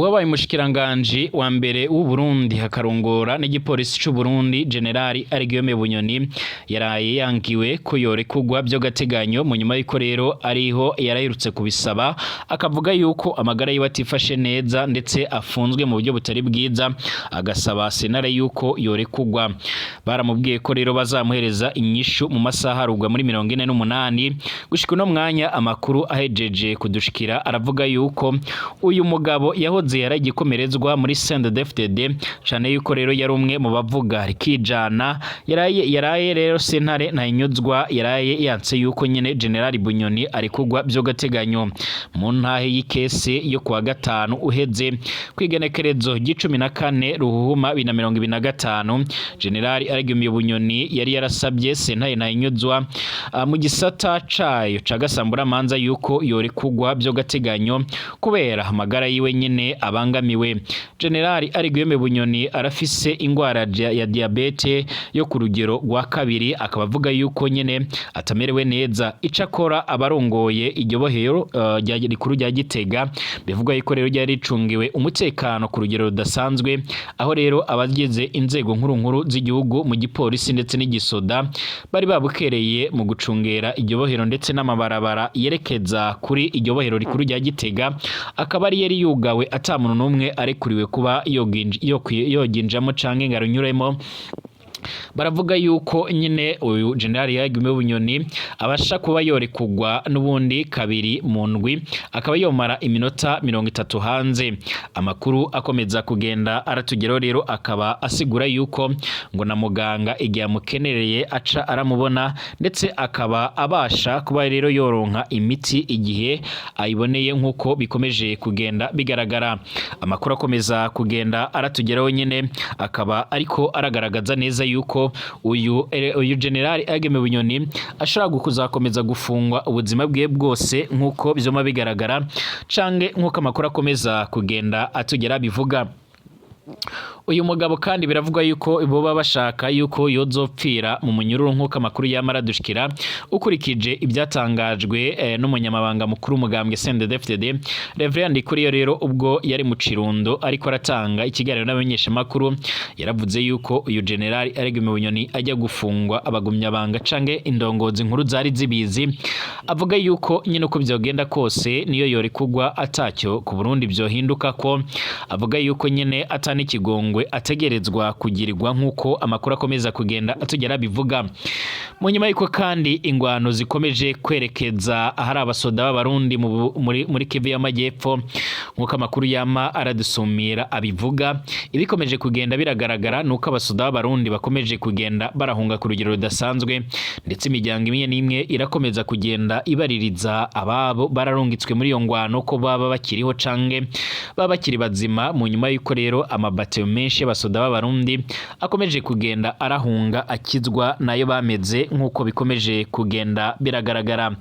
Uwabaye umushikiranganji wa mbere w'u Burundi akarongora n'igipolisi c'u Burundi, General Guillaume Bunyoni, yaraye yangiwe ko yorekurwa vy'agateganyo mu nyuma y'uko rero ariho yaraherutse kubisaba, akavuga yuko amagara yiwe atifashe neza ndetse afunzwe mu buryo butari bwiza, agasaba sentare yuko yorekurwa. Baramubwiye ko rero bazamuhereza inyishu mu masaha arugwa muri 48. Gushika uno mwanya, amakuru ahejeje kudushikira aravuga yuko uyu mugabo yahoze yaragikomerezwa muri CNDD-FDD, cane yuko rero yari umwe mu bavuga rikijana. Yaraye rero sentare ntahinyuzwa yaraye yanse yuko nyene General Bunyoni arekurwa vy'agateganyo. Mu ntahe y'ikese yo kuwa gatanu uheze, kw'igenekerezo ry'icumi na kane Ruhuhuma 2025, General Guillaume Bunyoni yari yarasabye sentare ntahinyuzwa mu gisata cayo ca gasamburamanza yuko yorekurwa vy'agateganyo kubera amagara yiwe nyene abangamiwe. General Guillaume Bunyoni arafise ingwara ya diabète yo ku rugero rwa kabiri, akaba avuga yuko nyene atamerewe neza. Icakora abarongoye iryo bohero rikuru rya Gitega bivuga yuko rero ryari ricungiwe umutekano ku rugero rudasanzwe, aho rero abagize inzego nkuru nkuru z'igihugu mu gipolisi ndetse n'igisoda bari babukereye mu gucungera iryo bohero, ndetse n'amabarabara yerekeza kuri iryo bohero rikuru rya Gitega akaba ari yari yugawe, ata muntu n'umwe arekuriwe kuba yoginjamo canke ngo arunyuremo. Baravuga yuko nyine uyu General Guillaume Bunyoni abasha kuba yorekurwa n'ubundi kabiri mu ndwi, akaba yomara iminota 30 hanze. Amakuru akomeza kugenda aratugeraho rero akaba asigura yuko ngo na muganga igihe amukenereye aca aramubona, ndetse akaba abasha kuba rero yoronka imiti igihe ayiboneye, nk'uko bikomeje kugenda bigaragara. Amakuru akomeza kugenda aratugeraho nyine akaba ariko aragaragaza neza yuko uyu General Guillaume Bunyoni ashobora kuzakomeza gufungwa ubuzima bwe bwose, nk'uko vyoma bigaragara canke nk'uko amakuru akomeza kugenda atugera bivuga. Uyu mugabo kandi biravugwa yuko boba bashaka yuko yozopfira mu munyururu, nk'uko amakuru yama aradushikira, ukurikije ibyatangajwe n'umunyamabanga mukuru w'umugambwe CNDD-FDD, Reverend Ndikuriyo. Rero ubwo yari mu Kirundo ariko aratanga ikiganiro n'abamenyeshamakuru, yaravuze yuko uyu General Guillaume Bunyoni ajya gufungwa abagumyabanga canke indongozi nkuru zari zibizi. Avuga yuko nyine uko vyogenda kose, niyo yorekurwa atacyo ku Burundi vyohinduka, ko avuga yuko nyine ata n'ikigongwe ategerezwa kugirirwa, nk'uko amakuru akomeza kugenda atugera bivuga. Mu nyuma y'uko kandi ingwano zikomeje kwerekeza ahari abasoda b'Abarundi muri Kivu y'Amajyepfo, nk'uko amakuru yama aradusumira abivuga, ibikomeje kugenda biragaragara nuko abasoda b'Abarundi bakomeje kugenda barahunga ku rugero rudasanzwe, ndetse imiryango imwe n'imwe irakomeza kugenda ibaririza ababo bararungitswe muri iyo ngwano ko baba bakiriho canke baba bakiri bazima. Mu nyuma y'uko rero amabateyo menshi y'abasoda b'Abarundi akomeje kugenda arahunga akizwa nayo bameze, nk'uko bikomeje kugenda biragaragara,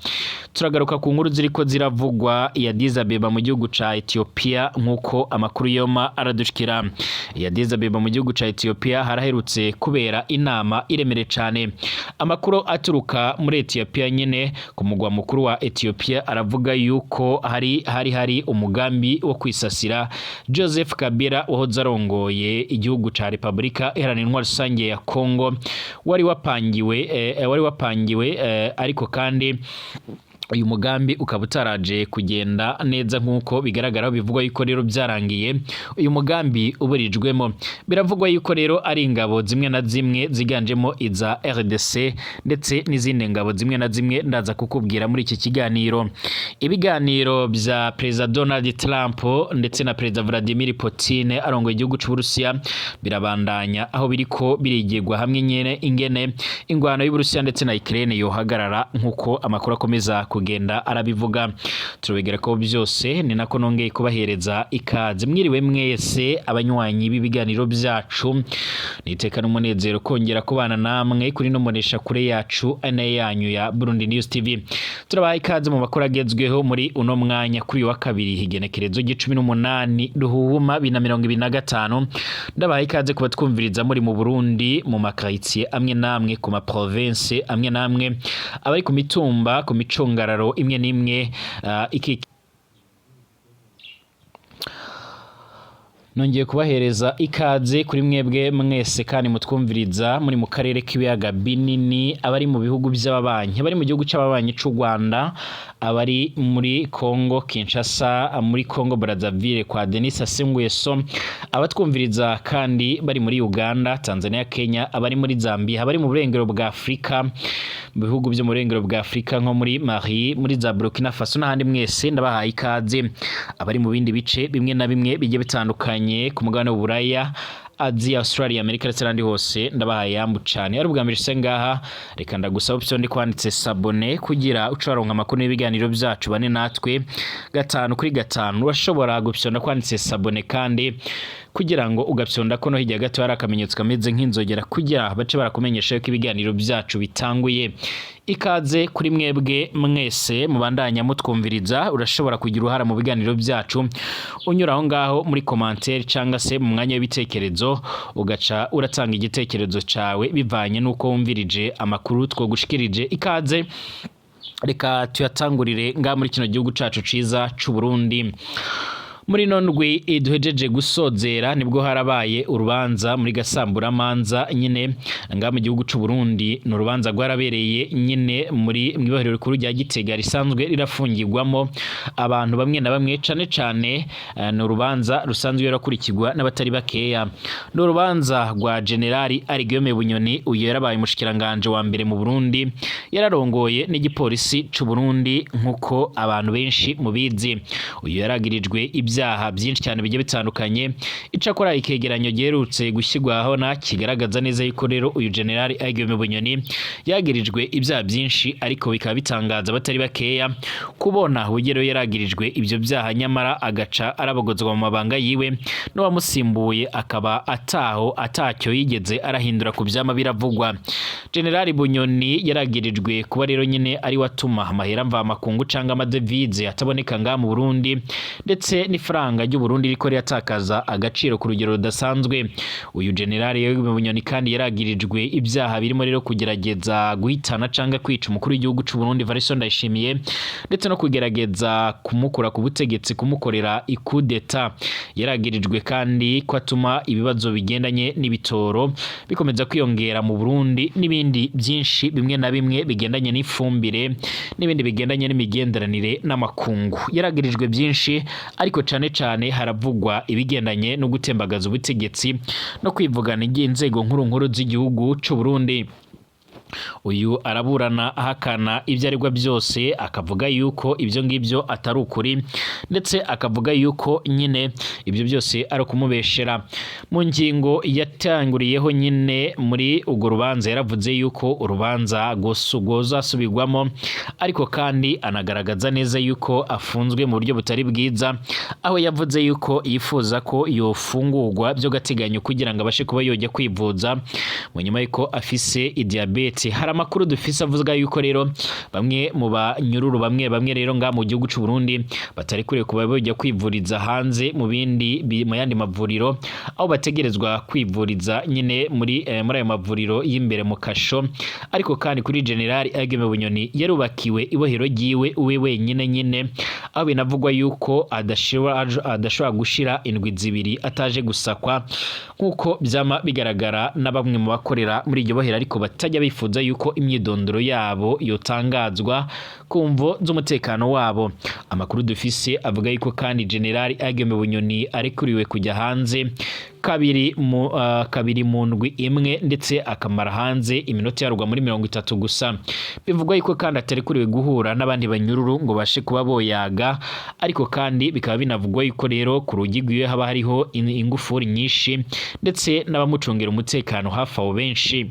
turagaruka ku nkuru ziriko ziravugwa ya Addis Abeba mu gihugu ca Ethiopia. Nk'uko amakuru yoma aradushikira, ya Addis Abeba mu gihugu ca Ethiopia haraherutse kubera inama iremere cane. Amakuru aturuka muri Ethiopia nyene, ku mugwa mukuru wa Ethiopia, aravuga yuko hari umugambi wo kwisasira Joseph Kabila wahoze arongoye igihugu ca Republika Iharanira Intwaro Rusange ya Congo, wari wapangiwe, ariko kandi uyu mugambi ukaba utaraje kugenda neza, nk'uko bigaragara. Bivugwa yuko rero byarangiye uyu mugambi uburijwemo. Biravugwa yuko rero ari ingabo zimwe na zimwe ziganjemo iza RDC ndetse n'izindi ngabo zimwe na zimwe ndaza kukubwira muri iki kiganiro. Ibiganiro bya Perezida Donald Trump ndetse na Perezida Vladimir Putin arongoye igihugu c'Uburusiya birabandanya, aho biriko birigirwa hamwe nyene ingene ingwano y'Uburusiya ndetse na Ukraine yohagarara, nk'uko amakuru akomeza kugenda arabivuga. Turabigera ko byose, ni nako nongeye kubahereza ikaze. Mwiriwe mwese abanywanyi b'ibiganiro byacu, niteka n'umunezero kongera kubana namwe kuri no monesha kure yacu ane yanyu ya Burundi News TV. Turabaha ikaze mu makuru agezweho muri uno mwanya, kuri uyu wa kabiri, igenekerezo ry'icumi n'umunani Ruhuhuma 2025. Ndabaha ikaze kuba twumviriza muri mu Burundi, mu makaritsiye amwe n'amwe, ku ma province amwe n'amwe, abari ku mitumba, ku micungararo imwe n'imwe iki. Nongeye kubahereza ikaze kuri mwebwe mwese kandi mutwumviriza muri mu karere k'ibiyaga binini, abari mu bihugu by'ababanyi, abari mu gihugu c'ababanyi c'u Rwanda, abari muri Congo Kinshasa, muri Congo Brazzaville kwa Denis Sassou Nguesso, abatwumviriza kandi bari muri Uganda, Tanzania, Kenya, abari muri Zambia, abari mu burengero bwa Afrika, mu bihugu byo mu burengero bwa Afrika nko muri Mali, muri za Burkina Faso n'ahandi, mwese ndabahaye ikaze. Abari mu bindi bice bimwe na bimwe bigiye bitandukanye ku mugabane w'Uburaya, Aziya, Australia, Amerika ndetse n'ahandi hose, ndabahaye yambu cane. Ari ubwa mbere ushitse ngaha, reka ndagusaba option ndi kwanditse s'abonner kugira uce waronka amakuru n'ibiganiro byacu, bane natwe gatanu kuri gatanu. Urashobora gupyonda kwanditse s'abonner kandi kugira ngo ugapyonda ko no hirya gato hari akamenyetso kameze nk'inzogera kugira bace barakumenyesha yuko ibiganiro byacu bitanguye. Ikaze kuri mwebwe mwese mubandanya mutwumviriza. Urashobora kugira uruhara mu biganiro byacu unyura aho ngaho muri commentaire cyangwa se mu mwanya w'ibitekerezo, ugaca uratanga igitekerezo cawe bivanye n'uko wumvirije amakuru twogushikirije. Ikaze, reka tuyatangurire ngaha muri kino gihugu cacu ciza c'u Burundi. Muri ino ndwi duhejeje gusozera nibwo harabaye urubanza muri gasamburamanza nyine ngaha mu gihugu c'u Burundi. Ni urubanza rwarabereye nyine muri mw'ibohero rikuru rya Gitega risanzwe rirafungirwamo abantu bamwe na bamwe, cane cane ni urubanza rusanzwe rurakurikirwa n'abatari bakeya. Ni urubanza rwa Generali Guillaume Bunyoni. Uyu yarabaye umushikiranganje wa mbere mu Burundi, yararongoye n'igipolisi c'u Burundi nk'uko abantu benshi mubizi. Uyu yaragirijwe ibyaha byinshi cyane bigiye bitandukanye. Icakora ikegeranyo giherutse gushyirwaho na kigaragaza neza yuko rero uyu Generali Guillaume Bunyoni yagirijwe ibyaha byinshi, ariko bikaba bitangaza abatari bakeya kubona uburyo yaragirijwe ibyo byaha nyamara agaca arabogozwa mu mabanga yiwe, n'uwamusimbuye akaba ataho atacyo yigeze arahindura ku vyama biravugwa. Generali Bunyoni yaragirijwe kuba rero nyine ari watuma amahera mvamakungu canke amadevize ataboneka ngaha mu Burundi, ndetse n'ifaranga ry'u Burundi riko riratakaza agaciro ku rugero rudasanzwe. Uyu Generali Bunyoni kandi yaragirijwe ibyaha birimo rero kugerageza guhitana canke kwica umukuru w'igihugu c'u Burundi Evariste Ndayishimiye, ndetse no kugerageza kumukura ku butegetsi, kumukorera ikudeta. Yaragirijwe kandi ko atuma ibibazo bigendanye n'ibitoro bikomeza kwiyongera mu Burundi, n'ibindi byinshi bimwe na bimwe bigendanye n'ifumbire n'ibindi bigendanye n'imigenderanire n'amakungu. Yaragirijwe byinshi, ariko cane cane haravugwa ibigendanye no gutembagaza ubutegetsi no kwivugana inzego nkuru nkuru z'igihugu c'u Burundi. Uyu araburana ahakana ibyo aregwa byose, akavuga yuko ibyo ngibyo atari ukuri, ndetse akavuga yuko nyine ibyo byose ari ukumubeshera. Mu ngingo yatanguriyeho nyine muri urwo rubanza, yaravuze yuko urubanza rwozasubirwamo, ariko kandi anagaragaza neza yuko afunzwe mu buryo butari bwiza, aho yavuze yuko yifuza ko yofungurwa by'agateganyo kugira ngo abashe kuba yojya kwivuza mu nyuma yuko afise idiyabete. Hari amakuru dufise avuga yuko rero bamwe mu banyururu bamwe bamwe rero ngaha mu gihugu c'u Burundi batari kure kuba bajya kwivuriza hanze mu bindi mu yandi mavuriro, aho bategerezwa kwivuriza nyine muri ayo mavuriro y'imbere mu kasho. Ariko kandi kuri General Guillaume Bunyoni yarubakiwe ibohero ryiwe uwe wenyine nyine, aho binavugwa yuko adashobora gushira indwi 2 ataje gusakwa, nk'uko byama bigaragara na bamwe mu bakorera muri iryo bohero, ariko batajya bifuza yuko imyidondoro yabo yotangazwa ku mvo z'umutekano wabo. Amakuru dufise avuga yuko kandi General Guillaume Bunyoni arekuriwe kujya hanze kabiri mu ndwi imwe, ndetse akamara hanze iminota yarugwa muri 30 gusa. Bivugwa yuko kandi atarekuriwe guhura n'abandi banyururu ngo bashe kuba boyaga, ariko kandi bikaba binavugwa yuko rero ku rugi rwiwe haba hariho ingufuri nyinshi ndetse n'abamucungira umutekano hafi aho benshi.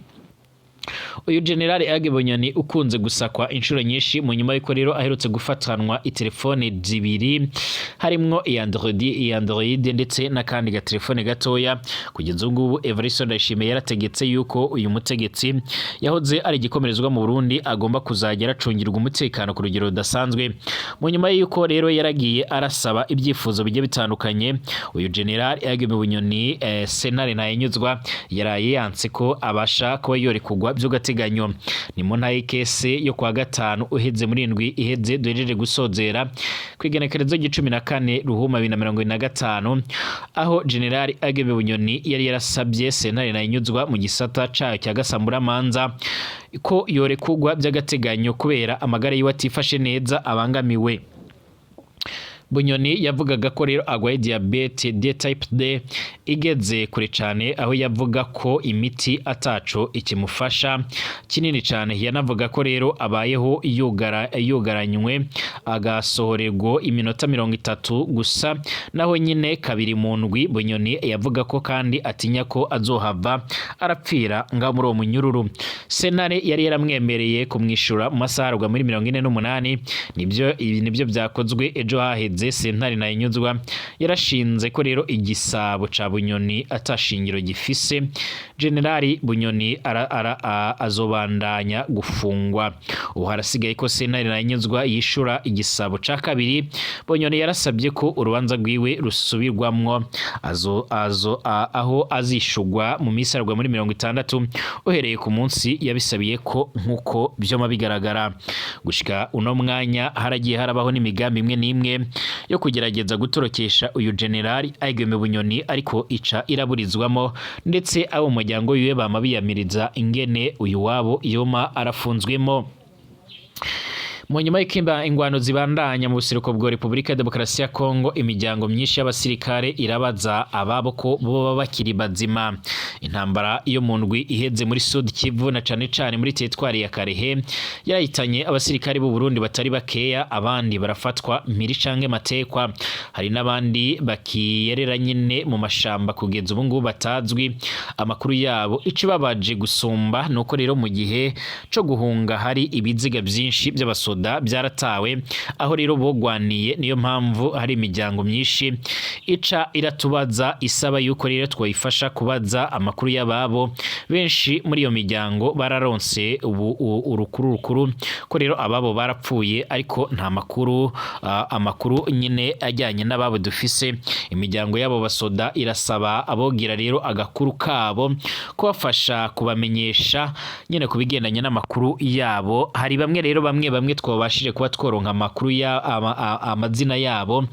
Uyu General Age Bunyoni ukunze gusakwa inshuro nyinshi, mu nyuma yuko rero aherutse gufatanwa itelefone zibiri, harimwo iya Android ndetse n'akandi gatelefone gatoya. Kugeza ubu ngubu Evariste Ndayishimiye yarategetse yuko uyu mutegetsi yahoze ari igikomerezwa mu Burundi agomba kuzajya aracungirwa umutekano ku rugero rudasanzwe. Mu nyuma yuko rero yaragiye arasaba ibyifuzo bigiye bitandukanye, uyu General Age Bunyoni, sentare Ntahinyuzwa yaraye yanse ko abasha kuba yorekurwa. vy'agateganyo. Ni mu ntahe kese yo kwa gatanu uheze muri indwi iheze duhejeje gusozera, kw'igenekerezo ry'icumi na kane Ruhuma 2025, aho General Agebe Bunyoni yari yarasabye sentare Ntahinyuzwa mu gisata cayo cya gasamburamanza ko yorekurwa by'agateganyo kubera amagara yiwe atifashe neza, abangamiwe. Bunyoni yavugaga ko rero agwaye diabète de type D igeze kure cane, aho yavuga ko imiti ataco ikimufasha kinini cane. Yanavuga ko rero abayeho yugara yugaranywe, agasohorerwa iminota 30 gusa, naho nyine kabiri mu ndwi. Bunyoni yavuga ko kandi atinya ko azohava arapfira ngaho muri uwo munyururu. Sentare yari yaramwemereye kumwishura mu masaha arwa muri 48. Nibyo, ibi nibyo byakozwe ejo haheze. Sentare Ntahinyuzwa yarashinze ko rero igisabo ca Bunyoni atashingiro gifise. Generali Bunyoni ara, ara, a, azobandanya gufungwa. Ubu harasigaye ko sentare Ntahinyuzwa yishura igisabo ca kabiri. Bunyoni yarasabye ko urubanza rwiwe rusubirwamwo, azo, azo, a, aho azishurwa mu minsi arwa muri 60 uhereye ku munsi yabisabiye ko, nk'uko vyoma bigaragara. Gushika uno mwanya haragiye harabaho n'imigambi imwe n'imwe yo kugerageza gutorokesha uyu Generali Aigeme Bunyoni, ariko ica iraburizwamo, ndetse abo mu muryango wiwe bama biyamiriza ingene uyu wabo yoma arafunzwemo. Mu nyuma y'uko ingwano zibandanya mu buseruko bwa Repubulika ya Demokarasi ya Kongo, imiryango myinshi y'abasirikare irabaza ababo ko boba bakiri bazima. Intambara yo mu ndwi iheze muri Sud Kivu na cane cane muri teritwari ya Karehe yarahitanye abasirikare b'u Burundi batari bakeya, abandi barafatwa mpiri canke matekwa. Hari n'abandi bakiyerera nyine mu mashamba kugeza ubu ngubu batazwi amakuru yabo. Ikibabaje gusumba nuko rero mu gihe co guhunga hari ibiziga vyinshi by'abasoda byaratawe aho rero bogwaniye. Niyo mpamvu hari imiryango myinshi ica iratubaza, isaba yuko rero twayifasha kubaza amakuru y'ababo. Benshi muri iyo miryango bararonse ubu urukuru rukuru ko rero ababo barapfuye, ariko nta makuru amakuru nyine ajyanye n'ababo dufise. Imiryango y'abo basoda irasaba abogira rero agakuru kabo kubafasha kubamenyesha nyine ku bigendanye n'amakuru yabo. Hari bamwe rero bamwe bamwe twabashije kuba tworonka amakuru ya amazina yabo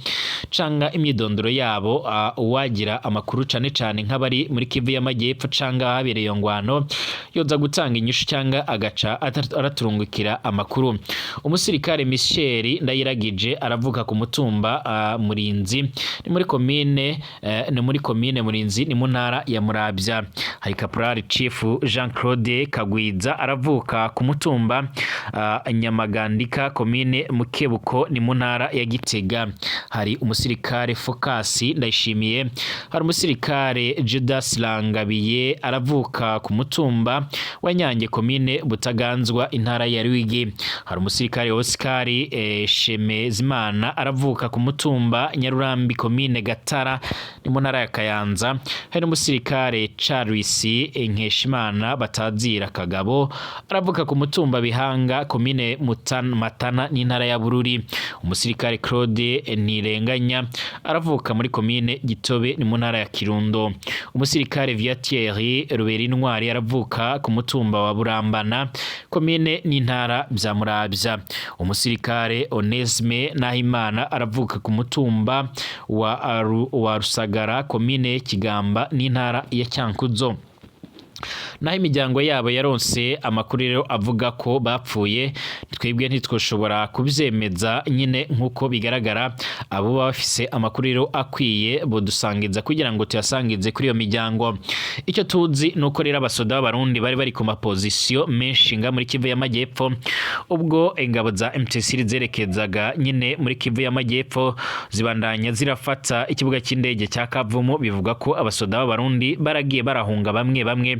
canga imyidondoro yabo. Uwagira amakuru, cane cane nk'abari muri Kivu y'Amajyepfo canga ahabereye iyo ngwano, yoza gutanga inyishu cyangwa agaca araturungikira amakuru. Umusirikare Michel Ndayiragije aravuka ku mutumba Murinzi, ni muri komine Murinzi, ni mu ntara ya Muravya. Hari Caporal Chief Jean Claude Kagwiza, aravuka ku mutumba Nyamagandika, komine Mukebuko, ni mu ntara ya Gitega. Hari umusirikare Focus Ndayishimiye, hari umusirikare Judas Rangabiye, aravuka ku mutumba wa Nyange, komine Butaganzwa, intara ya Rwigi. Hari umusirikare Oscar Shemezimana, aravuka ku mutumba Nyarurambi, komine Gatara, ni mu ntara ya Kayanza. Hari n'umusirikare Charles Nkeshimana batazira Kagabo, aravuka ku mutumba Bihanga, komine Matana n'intara ya Bururi. Umusirikare Claude Ntirenganya aravuka muri komine Gitobe, ni mu ntara ya Kirundo. Umusirikare Viatieri Ruberintwari aravuka ku mutumba wa Burambana, komine n'intara bya Muravya. Umusirikare Onesme Nahimana aravuka ku mutumba wa Rusagara, komine Kigamba n'intara ya Cyankuzo. Naho imiryango yabo yaronse amakuru rero avuga ko bapfuye, twebwe ntitwoshobora kubyemeza nyine nk'uko bigaragara. Abo baba bafise amakuru rero akwiye bodusangiza kugira ngo tuyasangize kuri iyo miryango. Icyo tuzi ni uko rero abasoda b'Abarundi bari bari ku mapozisiyo menshi nga muri Kivu y'Amajyepfo ubwo ingabo za MTC zerekezaga nyine muri Kivu y'Amajyepfo, zibandanya zirafata ikibuga cy'indege cya Kavumu. Bivuga ko abasoda b'Abarundi baragiye barahunga bamwe bamwe,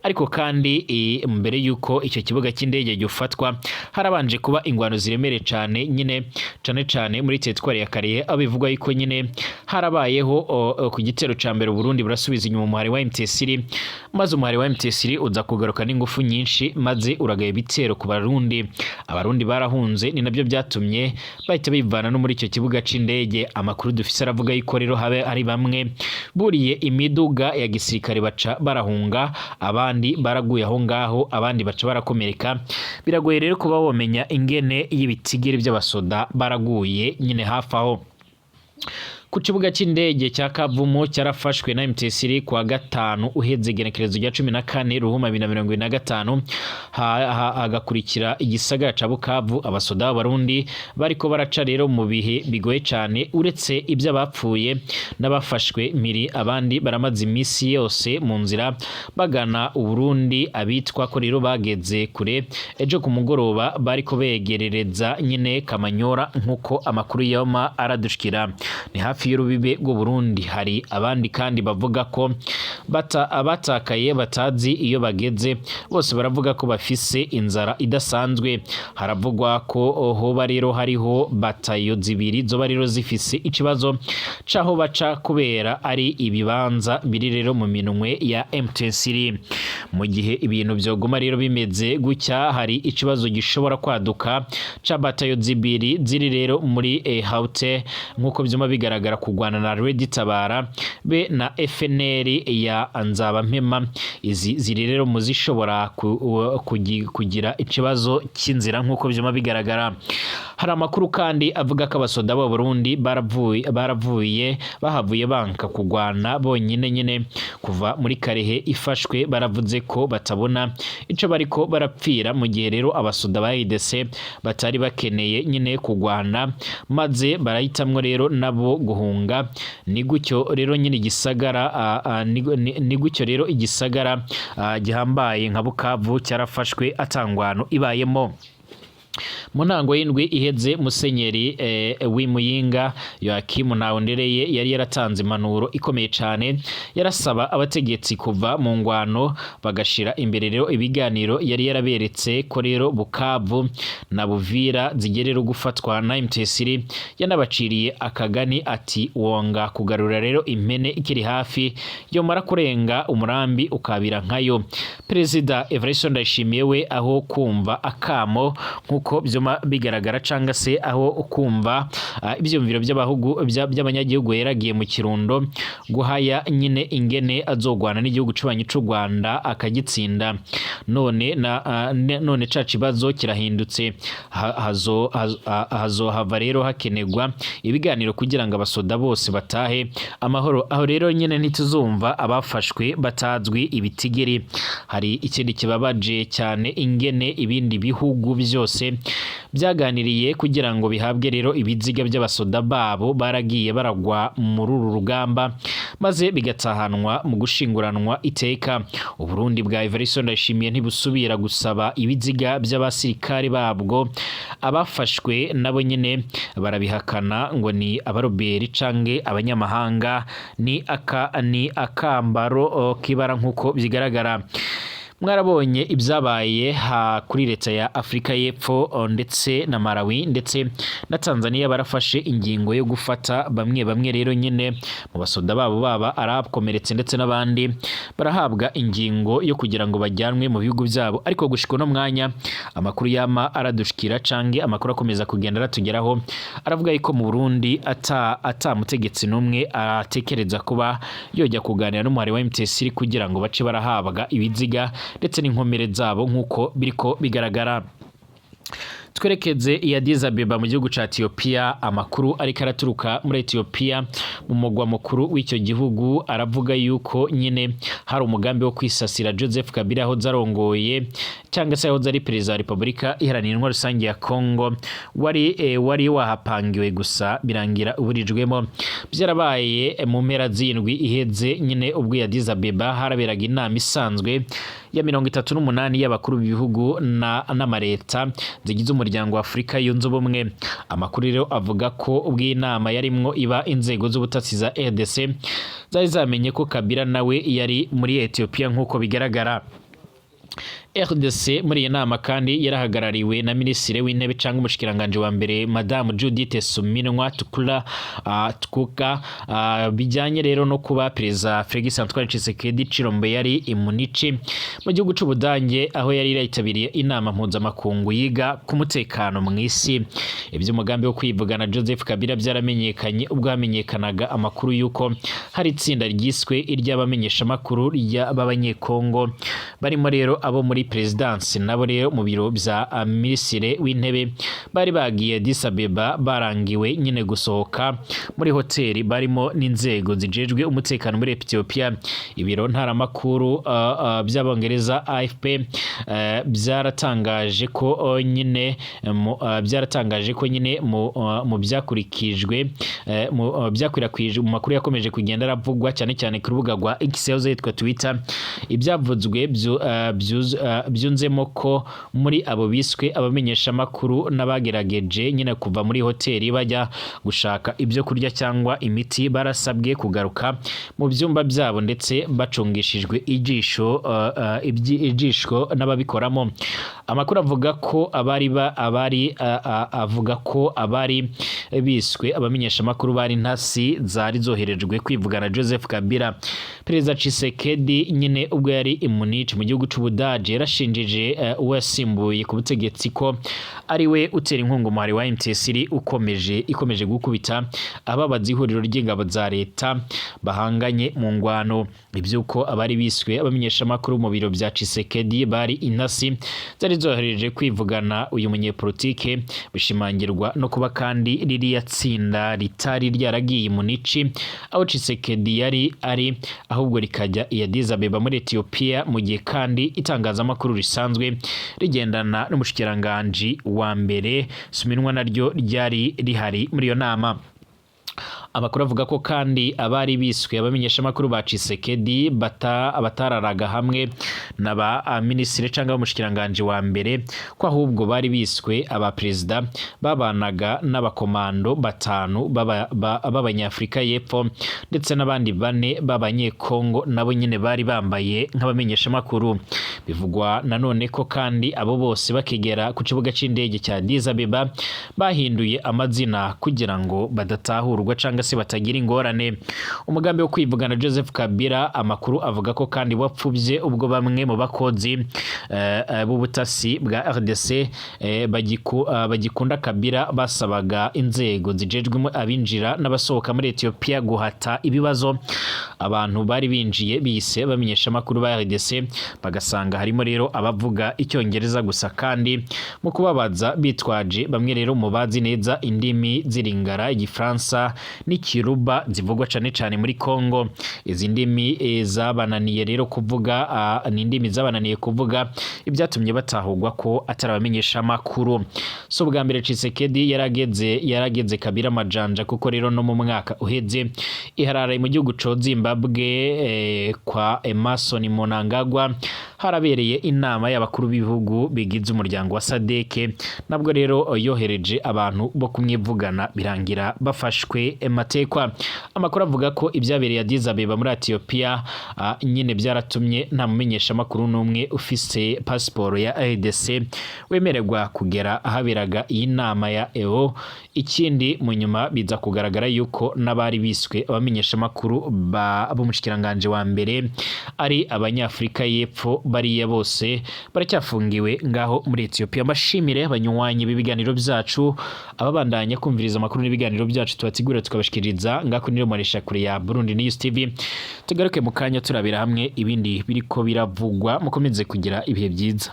ariko kandi mbere yuko icyo kibuga cy'indege gifatwa harabanje kuba ingwano ziremereye cyane nyine, cane cane muri teritwari ya Karehe, aho bivugwa yuko nyine harabayeho ku gitero ca mbere Burundi burasubiza inyuma umuhari wa MTC, maze umuhari wa MTC uza kugaruka n'ingufu nyinshi, maze uragaya ibitero ku Barundi. Abarundi barahunze, ni nabyo byatumye bahita bivana no muri icyo kibuga c'indege. Amakuru dufise aravuga yuko rero habe hari bamwe buriye imiduga ya gisirikare baca barahunga. Abandi baraguye aho ngaho, abandi baca barakomereka. Biragoye rero kuba womenya ingene y'ibitigiri by'abasoda baraguye nyine hafi aho. Ku kibuga cy'indege cya Kavumu cyarafashwe na M23 kuwa gatanu uheze, igenekerezo rya 14 Ruhuma 2025, hagakurikira igisagara ca Bukavu. Abasoda b'Abarundi bariko baraca rero mu bihe bigoye cane. Uretse iby'abapfuye n'abafashwe mpiri, abandi baramaze imisi yose mu nzira bagana Uburundi. Abitwa ko rero bageze kure, ejo ku mugoroba bariko begerereza nyine Kamanyora, nk'uko amakuru yoma aradushikira, ni hafi y'urubibe rw'u Burundi. Hari abandi kandi bavuga ko abatakaye batazi iyo bageze. Bose baravuga ko bafise inzara idasanzwe. Haravugwa ko hoba rero hariho batayo zibiri zoba rero zifise ikibazo c'aho baca, kubera ari ibibanza biri rero mu minwe ya M23. Mu gihe ibintu vyoguma rero bimeze gutya, hari ikibazo gishobora kwaduka ca batayo zibiri ziri rero muri haute, nk'uko vyuma bigaragara, kugwana na Red Tabara be na FNL ya Nzabampema. Izi ziri rero mu zishobora kugira ikibazo cy'inzira, nk'uko vyuma bigaragara. Hari amakuru kandi avuga ko abasoda b'u Burundi baravuye bahavuye banka kugwana bonyine nyine kuva muri Karehe ifashwe. Baravuze ko batabona ico bariko barapfira, mu gihe rero abasoda ba ADC batari bakeneye nyine kugwana, maze barahitamwo rero nabo guhunga. Ni gutyo rero nyine igisagara ni gutyo rero igisagara gihambaye nka Bukavu cyarafashwe atangwano ibayemo. Mu ntango y'indwi iheze, Musenyeri w'Imuyinga Yoakimu Ntahondereye yari yaratanze impanuro ikomeye cane. Yarasaba abategetsi kuva mu ngwano, bagashira imbere rero ibiganiro. Yari yaraberetse ko rero Bukavu na Buvira zigerera gufatwa na M23. Yanabaciriye akagani ati: "Wonga kugarura rero impene ikiri hafi, yomara kurenga umurambi ukabira nkayo." Perezida Evariste Ndayishimiye we, aho kumva akamo nkuko vyuma bigaragara, canga se aho kumva ivyumviro by'abahugu by'abanyagihugu, yaragiye mu Kirundo guhaya nyine ingene azogwana n'igihugu cubanyi c'u Rwanda akagitsinda. None na none ca kibazo kirahindutse. Hazohava rero hakenerwa ibiganiro kugira ngo abasoda bose batahe amahoro. Aho rero nyine ntituzumva abafashwe batazwi ibitigiri. Hari ikindi kibabaje cyane, ingene ibindi bihugu byose byaganiriye kugira ngo bihabwe rero ibiziga by'abasoda babo baragiye baragwa muri uru rugamba, maze bigatahanwa mu gushinguranwa iteka. Uburundi bwa Evariste Ndayishimiye ntibusubira gusaba ibiziga by'abasirikare babwo. Abafashwe nabo nyine barabihakana ngo ni abaroberi canke abanyamahanga. Ni akambaro k'ibara, nk'uko bigaragara. Mwarabonye ibyabaye kuri leta ya Afurika y'Epfo ndetse na Malawi ndetse na Tanzania. Barafashe ingingo yo gufata bamwe bamwe rero nyine mu basoda babo, baba arakomeretse ndetse n'abandi, barahabwa ingingo yo kugira ngo bajyanwe mu bihugu byabo. Ariko gushika uno mwanya, amakuru yama aradushikira canke amakuru akomeza kugenda aratugeraho aravuga yuko mu Burundi ata mutegetsi n'umwe atekereza kuba yojya kuganira n'umuhari wa M23 kugira ngo bace barahabwa ibiziga ndetse n'inkomere zabo, nk'uko biriko bigaragara. Twerekeze i Addis Abeba mu gihugu ca Ethiopia. Amakuru ariko araturuka muri Ethiopia, mu mugwa mukuru w'icyo gihugu, aravuga yuko nyine hari umugambi wo kwisasira Joseph Kabila yahoze arongoye cyangwa se yahoze ari perezida wa Repubulika Iharanira Intwaro Rusange ya Congo, wari wahapangiwe, gusa birangira uburijwemo. Byarabaye mu mpera z'indwi iheze nyine, ubwo i Addis Abeba haraberaga inama isanzwe ya 38 y'abakuru b'ibihugu n'amareta zigize Umuryango wa Afurika Yunze Ubumwe. Amakuru rero avuga ko ubwo iyi nama yarimwo iba, inzego z'ubutasi za RDC zari zamenye ko Kabila nawe yari muri Ethiopia, nk'uko bigaragara. RDC muri iyi nama kandi yarahagarariwe na Minisitiri w'Intebe cyangwa umushikiranganje wa mbere, Madame Judith Suminwa Tukula Tukuka. Bijyanye rero no kuba Perezida Felix Antoine Tshisekedi Tshilombo yari i Munich mu gihugu c'Ubudange, aho yari yitabiriye inama mpuzamakungu yiga ku mutekano mu isi. Iby'umugambi wo kwivugana Joseph Kabila byaramenyekanye ubwo hamenyekanaga amakuru y'uko hari itsinda ryiswe iry'abamenyeshamakuru b'Abanyekongo, barimo rero abo muri perezidansi nabo rero mu biro bya Minisitiri w'Intebe, bari bagiye Addis Abeba barangiwe nyine gusohoka muri hoteli barimo n'inzego zijejwe umutekano muri Ethiopia. Ibiro ntaramakuru by'Abongereza AFP byaratangaje ko nyine mu byakurikijwe mu byakwirakwijwe mu makuru yakomeje kugenda aravugwa cyane cyane ku rubuga rwa X yahoze yitwa Twitter, ibyavuzwe byunzemo ko muri abo biswe abamenyeshamakuru n'abagerageje nyine kuva muri hoteli bajya gushaka ibyo kurya cyangwa imiti barasabwe kugaruka mu byumba byabo, ndetse bacungishijwe ijisho n'ababikoramo. Amakuru avuga ko abari ba abari avuga ko abari biswe abamenyeshamakuru bari intasi zari zoherejwe kwivugana Joseph Kabila. Perezida Tshisekedi nyine ubwo yari i Munich mu gihugu c'Ubudage yarashinjije uwo yasimbuye ku butegetsi ko ari we utera inkunga umuhari wa M23 ikomeje gukubita ababaza ihuriro ry'ingabo za leta bahanganye mu ngwano. Iby'uko abari biswe abamenyeshamakuru mu biro bya Tshisekedi bari intasi zari zohereje kwivugana uyu munyepolitike bishimangirwa no kuba kandi ririya tsinda ritari ryaragiye i Munich aho Tshisekedi yari ari, ahubwo rikajya i Addis Abeba muri Ethiopia, mu gihe kandi itangazamakuru risanzwe rigendana n'umushikiranganji wa mbere Suminwa naryo ryari rihari muri iyo nama. Amakuru avuga ko kandi abari biswe abamenyeshamakuru ba Tshisekedi batararaga hamwe na ba minisitiri cyangwa umushikiranganji wa mbere, ko ahubwo bari biswe aba perezida babanaga n'abakomando batanu b'Abanyafurika y'Epfo ndetse n'abandi bane b'Abanyekongo nabo nyine bari bambaye nk'abamenyeshamakuru. Bivugwa nanone ko kandi abo bose bakigera ku kibuga c'indege cya Addis Abeba bahinduye amazina kugira ngo badatahurwa cyangwa se batagira ingorane. Umugambi wo kwivugana Joseph Kabila, amakuru avuga ko kandi wapfubye ubwo bamwe mu bakozi b'ubutasi bwa RDC bagikunda Kabila basabaga inzego zijejwe abinjira n'abasohoka muri Ethiopia guhata ibibazo abantu bari binjiye bise bamenyesha amakuru ba RDC, bagasanga harimo rero abavuga Icyongereza gusa, kandi mu kubabaza bitwaje bamwe rero mu bazi neza indimi z'iringara, Igifaransa n'Ikiruba zivugwa cane cane muri Congo. Izi ndimi zabananiye rero kuvuga, ni indimi zabananiye kuvuga, ibyatumye batahurwa ko atari abamenyesha amakuru. So bwa mbere Tshisekedi yarageze Kabila amajanja, kuko rero no mu mwaka uheze iharara mu gihugu co Zimbabwe kwa Emmerson Mnangagwa harabereye inama y'abakuru b'ibihugu bigize umuryango wa SADC, nabwo rero yohereje abantu bo kumwivugana birangira bafashwe matekwa. Amakuru avuga ko ibyabereye Addis Abeba muri Ethiopia nyine byaratumye nta mumenyesha makuru n'umwe ufise pasiporo ya RDC wemererwa kugera ahaberaga iyi nama ya EO. Ikindi, mu nyuma biza kugaragara yuko n'abari biswe abamenyesha makuru b'umushikiranganje wa mbere ari Abanyafurika y'Epfo, bariya bose baracyafungiwe ngaho muri Ethiopia. Mbashimire abanywanyi b'ibiganiro byacu, ababandanya kumviriza amakuru n'ibiganiro byacu tubategura tukabashikiriza ngako niyo maresha kure ya Burundi News TV. Tugaruke mu kanya turabira hamwe ibindi biriko biravugwa. Mukomeze kugira ibihe byiza.